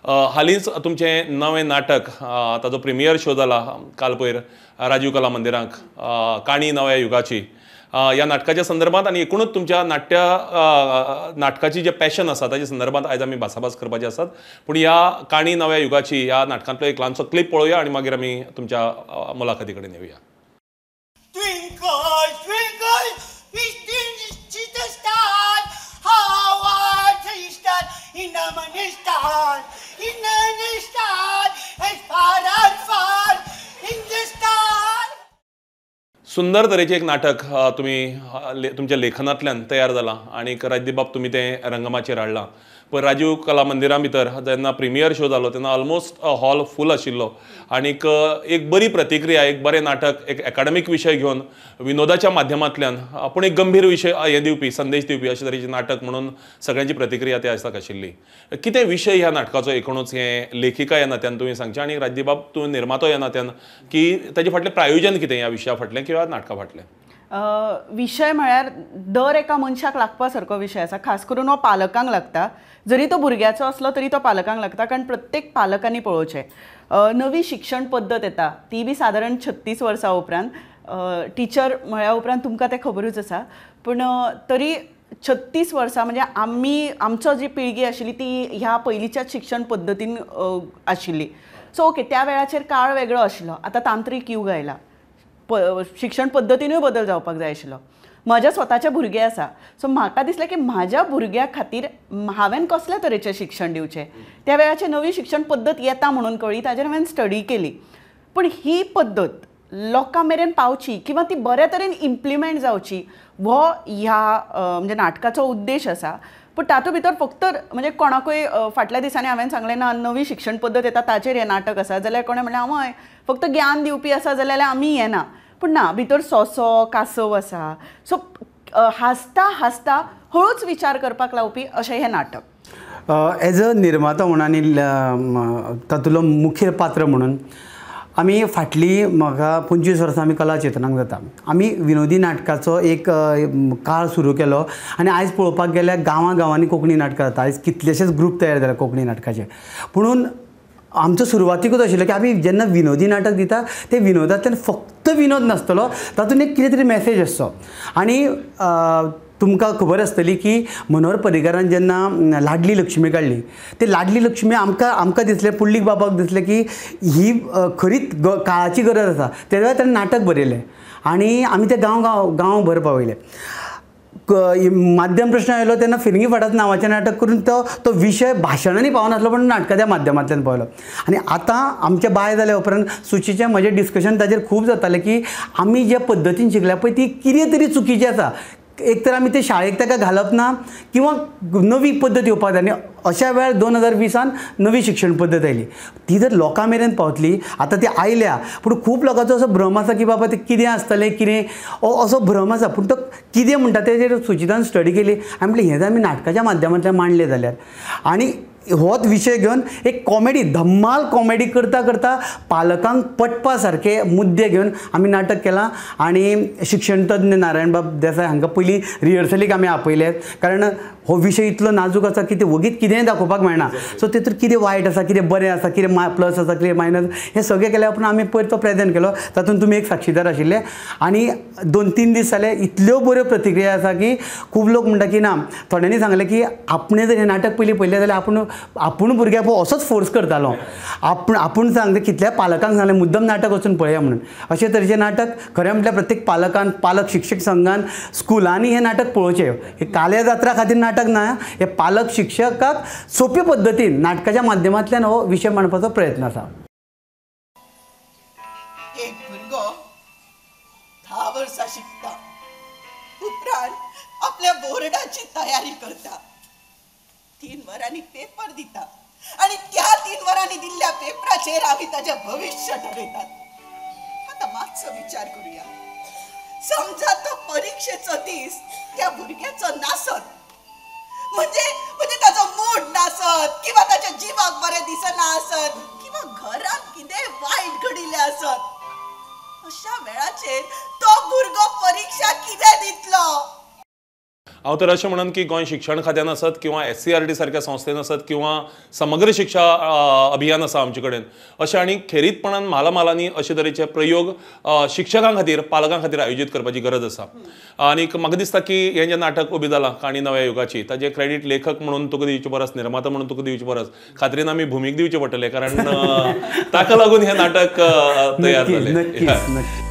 हालींच तुमचें नवें नाटक ताजो प्रिमियर शो जाला काल पयर राजीव कला मंदिराक, काणी नव्या युगाची. ह्या नाटकाच्या संदर्भात आनी एकूणच तुमच्या नाट्य नाटकाची जे पॅशन आसा ताच्या संदर्भात आयज आमी भासाभास करपाची आसात. पूण ह्या काणी नव्या युगाची ह्या नाटकांतलो एक ल्हानसो क्लिप पळोवया आनी मागीर आमी तुमच्या मुलाखती कडेन येवया. सुंदर तरेचें एक नाटक तुमी तुमच्या लेखनांतल्यान तयार जालां आनी राजदीप बाब तुमी तें रंगमाचयेर हाडलां. पयर राजीव कला मंदिरा भितर जेन्ना प्रिमियर शो जालो तेन्ना ऑलमोस्ट हॉल फूल आशिल्लो आनीक एक बरी प्रतिक्रिया, एक बरें नाटक, एक एकाडेमीक विशय घेवन विनोदाच्या माध्यमांतल्यान पूण एक गंभीर विशय हें दिवपी, संदेश दिवपी अशे तरेचें नाटक म्हणून सगळ्यांची प्रतिक्रिया त्या दिसाक आशिल्ली. कितें विशय ह्या नाटकाचो एकूणच हें लेखिका ह्या नात्यान तुवें सांगचें आनी राजदीप बाब तूं निर्मातो ह्या नात्यान की ताजे फाटलें प्रायोजन कितें ह्या विशया फाटलें किंवा नाटका फाटलें? विशय म्हळ्यार दर एका मनशाक लागपा सारको विशय आसा, खास करून हो पालकांक लागता. जरी तो भुरग्याचो आसलो तरी तो पालकांक लागता, कारण प्रत्येक पालकांनी पळोवचें. नवी शिक्षण पद्दत येता ती बी सादारण 36 वर्सां उपरांत, टिचर म्हळ्या उपरांत तुमकां तें खबरूच आसा, पूण तरी 36 वर्सां म्हणजे आमी आमचो जी पिळगी आशिल्ली ती ह्या पयलींच्याच शिक्षण पद्दतीन आशिल्ली. सो ओके, त्या वेळाचेर काळ वेगळो आशिल्लो, आतां तांत्रीक युग आयला, शिक्षण पद्दतीनूय बदल जावपाक जाय आशिल्लो. म्हज्या स्वताचे भुरगे आसा, सो म्हाका दिसलें की म्हाज्या भुरग्या खातीर हांवें कसल्या तरेचें शिक्षण दिवचें. त्या वेळाचेर नवी शिक्षण पद्दत येता म्हणून कळ्ळी, ताजेर हांवें स्टडी केली. पूण ही पद्दत लोकां मेरेन पावची किंवा ती बऱ्या तरेन इम्प्लिमेंट जावची हो ह्या म्हणजे नाटकाचो उद्देश आसा. पूण तातूंत भितर फक्त म्हणजे कोणाकूय फाटल्या दिसांनी हांवें सांगलें ना नवी शिक्षण पद्दत येता ताचेर हें नाटक आसा, जाल्यार कोणें म्हणलें आमय फक्त ज्ञान दिवपी आसा जाल्यार आमी येना. पूण ना, भितर सोंसो कासव आसा. सो हांसता हांसता हळूच विचार करपाक लावपी अशें हें नाटक. एज अ निर्मातो म्हणून आनी तातूंतलो मुखेल पात्र म्हणून आमी फाटली म्हाका 25 वर्सां आमी कला चेतनाक जाता. आमी विनोदी नाटकाचो एक काळ सुरू केलो आनी आयज पळोवपाक गेल्यार गांवां गांवांनी कोंकणी नाटकां जाता. आयज कितलेशेच ग्रूप तयार जाले कोंकणी नाटकाचे. पुणून आमचो सुरवातीकूच आशिल्लो की आमी जेन्ना विनोदी नाटक दिता ते विनोदांतल्यान फक्त विनोद नासतलो, तातूंत एक कितें तरी मॅसेज आसचो. आनी तुमकां खबर आसतली की मनोहर पर्रीकारान जेन्ना लाडली लक्ष्मी काडली, ते लाडली लक्ष्मी आमकां आमकां दिसलें, पुंडलीक बाबाक दिसलें की ही खरीच काळाची गरज आसा. त्या वेळार ताणें नाटक बरयलें आनी आमी तें गांव गांव गांवभर पावयलें. माध्यम प्रश्न आयलो तेन्ना फिरंगी फाटात नांवाचें नाटक करून तो तो विशय भाशणांनी पावनासलो पण नाटकाच्या माध्यमांतल्यान पावलो. आनी आतां आमचें बाय जाल्या उपरांत सुचीचें म्हजें डिस्कशन ताजेर खूब जातालें की आमी जे पद्दतीन शिकल्या पळय ती कितें तरी चुकीची आसा. एक तर आमी ते शाळेक ताका घालप ना किंवा नवी पद्दत येवपाक जाय. आनी अशा वेळार 2020 नवी शिक्षण पद्दत आयली, ती जर लोकां मेरेन पावतली, आतां ती आयल्या पूण खूब लोकांचो असो भ्रम आसा की बाबा तें कितें आसतलें कितें असो भ्रम आसा. पूण तो कितें म्हणटा तेजेर सुचितान स्टडी केली आनी म्हणलें हें जर आमी नाटकाच्या माध्यमांतल्यान मांडलें जाल्यार आनी होच विशय घेवन एक कॉमेडी, धम्माल कॉमेडी करता करता पालकांक पटपा सारके मुद्दे घेवन आमी नाटक केलां. आनी शिक्षण तज्ञ नारायणबाब देसाय हांकां पयलीं रिहर्सलीक आमी आपयले, कारण हो विशय इतलो नाजूक आसा की ते वगीत कितेंय दाखोवपाक मेळना. सो तितून कितें वायट आसा, कितें बरें आसा, कितें प्लस आसा, कितें मायनस, हें सगळें केल्या उपरांत आमी पयर तो प्रेजेंट केलो. तातूंत तुमी एक साक्षीदार आशिल्ले आनी 2-3 दीस जाले इतल्यो बऱ्यो प्रतिक्रिया आसा की खूब लोक म्हणटा की ना, थोड्यांनी सांगलें की आपणें जर हें नाटक पयलीं पळयलें जाल्यार आपूण आपूण भुरग्याक असोच फोर्स करतालो, आपूण आपूण सांगता कितल्या पालकांक सांगलें मुद्दम नाटक वचून पळया म्हणून. अशे तरेचें नाटक खरें म्हटल्यार प्रत्येक पालकान, पालक शिक्षक संघान, स्कुलांनी हें नाटक पळोवचें. हें काल्या जात्रा खातीर नाटक ना, हें पालक शिक्षकाक सोंपे पद्दतीन नाटकाच्या माध्यमांतल्यान हो विशय मांडपाचो प्रयत्न आसा. एक भुरगो 10 वर्सां शिकता, उपरांत आपल्या बोर्डाची तयारी करता, 3 वरांनी पेपर दिता आनी त्या 3 वरांनी दिल्ल्या पेपराचेर आमी ताजें भविश्य ठरयतात. आतां मातसो विचार करुया, समजा तो परिक्षेचो दीस त्या भुरग्याचो नासत, म्हणजे म्हणजे ताजो मूड नासत किंवा ताच्या जिवाक बरें दिसना आसत किंवा घरांत कितेंय वायट घडिल्लें आसत, अशा वेळाचेर तो भुरगो परिक्षा कितें दितलो? हांव तर अशें म्हणन की गोंय शिक्षण खात्यान आसत किंवा SCERT सारक्या संस्थेन आसत किंवा समग्र शिक्षा अभियान आसा आमचे कडेन, अशें आनी खेरीतपणान म्हाला म्हालांनी अशे तरेचे प्रयोग शिक्षकां खातीर, पालकां खातीर आयोजीत करपाची गरज आसा. आनीक म्हाका दिसता की हें जें नाटक उबें जालां काणी नव्या युगाची, ताजें क्रेडीट लेखक म्हणून तुका दिवचे परस, निर्माता म्हणून तुका दिवचे परस खात्रीन आमी भुमीक दिवचें पडटलें, कारण ताका लागून हें नाटक तयार जालें. नक्कीच.